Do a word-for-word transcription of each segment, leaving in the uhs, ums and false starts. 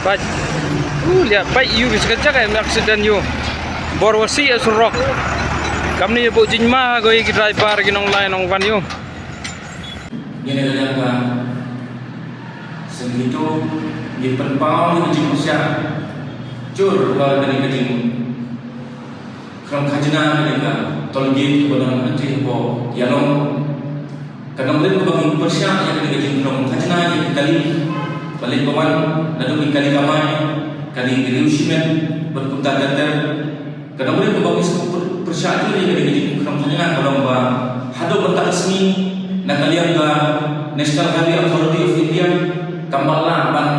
Peit. U liah peit ïu ki sa ka jaka em accident ïu. Bor wasi ïa surok. Kamni ïa bok jingma ko ïa ki driver ki nonglai nongwan ïu. Ngin ïa ka sngewthuh, ngin pynpaw ïa ka jingpyrshah jur ba kane ka jing khrong khajna kane ka toll gate kaba don hangtei hapoh Ïalong. Ka nongrim kaba ngi pyrshah ïa kane ka jingkhrong khajna ïa ki kali ba leit ba wan, naduh ki kali kamai, kali ki riew shimet bad kumta ter ter. Ka nongrim kaba ngi sngewpyr-, pyrshah jur ïa kane ka jingkhrong khajna ka long ba haduh mynta ka sngi na ka liang ka National Highway Authority of India kam pat lah ban,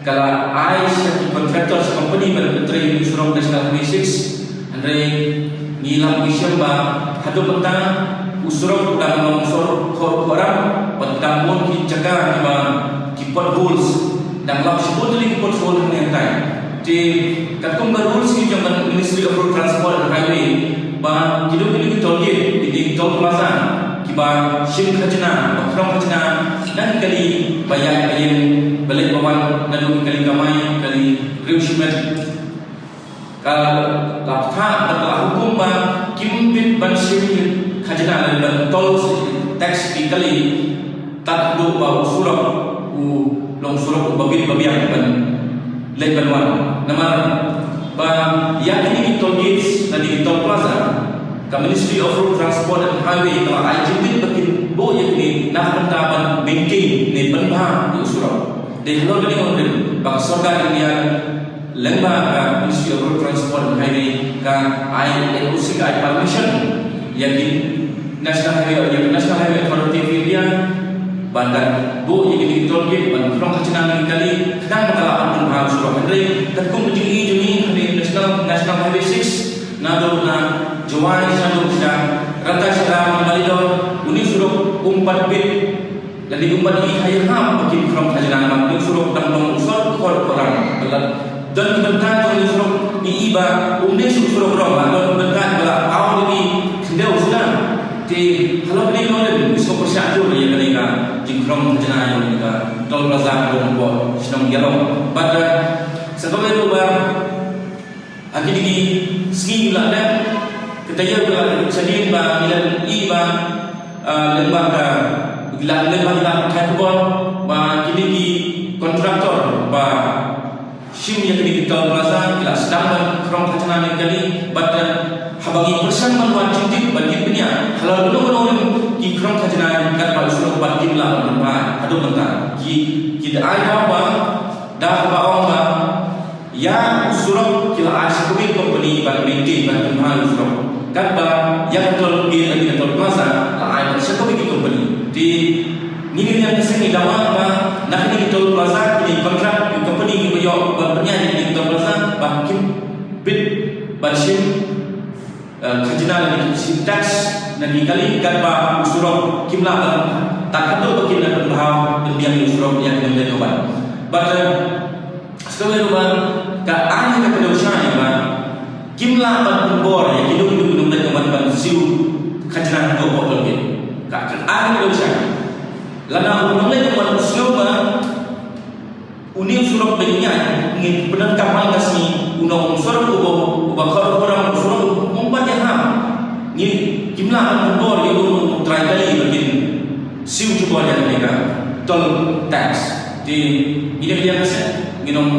ka la ai sha ki contractor, sha company ban pyntrei ïa u surok National Highway six. Hynrei ngi lap ngi shem ba haduh mynta u surok u dang long sor khor khoram bad dang bun ki jaka kiba ki potholes, dang lap shibun tylli ki pothole hangne hangtai. Te katkum ka rules ki jong ka Ministry of Road Transport and Highway ba kito kine ki toll gate, kine ki toll plaza kiba shim khajna, ba khrong khajna na ki kali ba ïaid ba ïeng, ba leit ba wan, naduh ki kali kamai, kali riew shimet, ka la phah bad ka la hukum ba kim bit ban shim khajna lane ban toll tax ki kali tad haduh ba u surok u long surok uba bit ba biang ban leit ban wan. Namar ba ïa kine ki toll gates lane ki toll plaza, ka Ministry of Road Transport and Highway ka la ai jingtip ba kin buh ïa kine na ka bynta ban maintain ne pynbha ïa u surok. Dei halor kane ka nongrim ba ka sorkar India lyngba ka Ministry of Road Transport and Highway ka ai N O C, ka ai permission ïa ki National Highway, ïa ki National Highway Authority of India ban buh ïa kine ki toll gate ban khrong khajna na ki kali khnang ba ka lah ban pynbha u surok. Hynrei katkum ka jingïohi jong ngi, hynrei National, National Highway six naduh na Jowai shaduh sha Rata Shara Manmalidor, une u surok um pat bit lane um pat ïohi ïahap ba kin khrong khajna namar une u surok dang long u sor khor khoram. Ba la don ki bynta jong une u surok ngi i ba um dei shuh u surok rong, la don ki bynta ba la paw da ki khyndew shuh. Te halor kane ka nongrim ngi sngewpyrshah jur ïa kane ka jingkhrong khajna ïa kane ka toll plaza ka long hapoh shnong Ïalong. Bad, eh, sa kawei ruh ba ha kine ki sngi la dep ka taïew ka la dep shadien ba ngi la i ba, ah, lyngba ka, la lyngba ka, ka khubor ba kine ki contractor ba shim ïa kine ki toll plaza ki la sdang ban khrong khajna na ki kali, bad, ah, haba ngi pyrshang ban wad jingtip ban ïa pynïaid halor kano kano ki khrong khajna katba u surok pat kim lah ban pynbha haduh mynta. Ki, ki da ai daw ba, da kaba ong ba ïa u surok ki la ai sha kawei ka company ban maintain, ban pynbha u surok. Katba ïa ka toll gate lane ka toll plaza la ai sha kawei ka company. Te ngi, ngi ïa ka seng ngi dawa ba na kine ki toll plaza kine ki contract ki company kiba ïoh ban pynïaid kine ki toll plaza ba kim bit ban shim eh, khajna lane ki shim tax na ki kali katba u surok kim lah ban, tad haduh ba kin lah ban pynbha, pynbiang ïa u surok ïa ki nongleit nongwan. Bad, eh, sa kawei ruh ba ka ai ka kdew shai ba kim lah ban pynbor ïa kino kino ki nongleit nongwan ban siew khajna hapoh toll gate. Ka, ka ai ka kdew shai. Lada u nongleit nongwan u sngew ba une u surok ba ngi ïaid, ngi pyndonkam man ka sngi, u long u surok uba, uba khor khoram, u surok um pat ïahap. Ngi, kim lah ban pynbor ïa u trai kali ba kin siew jubor ïa kane ka toll tax. Te ngi dei ka liang ka seng, ngin ym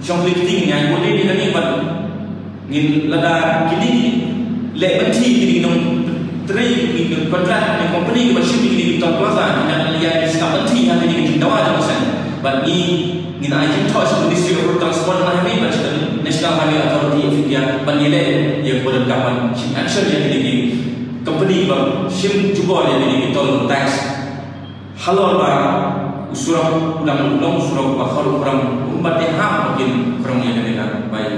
shong khlieh kti, ngi ai bor dei ïa kane bad ngin, lada kine ki leh pynthih, kine ki nongtrei, kine ki contract, kine ki company kiba shim ïa kine ki toll plaza, ki dang ïa sngap pynthih ha kine ki jingdawa jong ka seng. Bad ngi, ngin ai jingthoh sha ka Ministry of Road Transport and Highway bad sha ka National Highway Authority of India ban ïaleh ïa ka, ban shim action ïa kine ki company ba shim jubor ïa kine ki toll tax. Halor ba u surok u dang long u surok ba khor khoram, um pat ïahap ba kin khrong ïa kane ka bai.